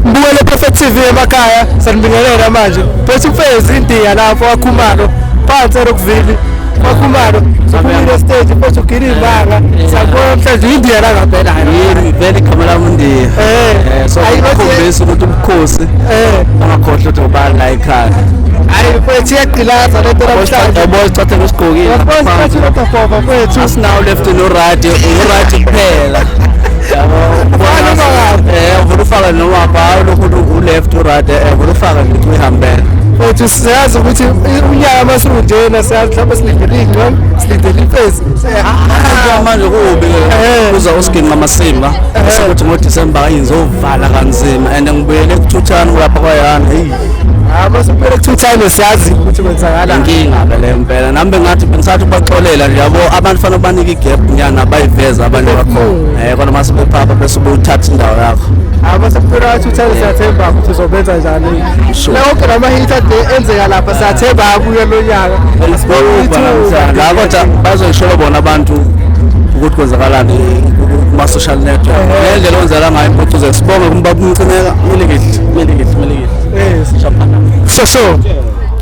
Mbukele Perfect TV emakhaya, sanibingelela manje. Phethe uFezi Indiya lapho wakhumalo phansi eRockville. Wakhumalo, sophumile stage futhi ugila imanga. Siyabona namhlanje Indiya la ngempela. Yini vele igama lami uNdiya. So Ayi, bathi- ukukhombisa ukuthi ubukhosi ungakhohlwa ukuthi ubani la ekhaya. Hayi mfethu, iyagqilaza lento namhlanje. Yabo, isicathulo usigqokile. Yabona isicathulo bafo mfethu. Asinawo left no right, u-right kuphela. Yabo. Ufaka noma ngaphi? Uvula ufaka noma ngaphi, lokhu u-left u-right, vula ufaka nje uyihambele. Mfethu, siyazi ukuthi unyaka masunjena, siyazi mhlawumbe silindele iy'ngcwele, silindele ifezi. Manje kubi kuza usiginqa amasimba bese kuthi ngoDisemba ngizovala kanzima and ngibuyele ekuthuthani kulapha kwayana, hey. Hayi, masubuyele kuthuthane, siyazi ukuthi kwenzakalani. Inkinga ke leyo impela. Nami bengathi bengisathi ubaxolela nje, yabo, abantu fanele banike i-gap nyana, bayiveze abanye bakhona, kodwa mase bephapha bese ubuthatha indawo yakho. Hayi, masubuyele kwathuthane, siyathemba ukuthi uzobenza njani. Lonke lama-hit ade enzeka lapha, siyathemba abuye lo nyaka. Isibopha namhlanje la, kodwa bazoyishola bona abantu ukuthi kwenzakalani kuma-social network ngendlela okwenzakala ngayo impucuzo. Sibonge kumbaba uMcineka, milikihli, milikihli, milikihli. Sure.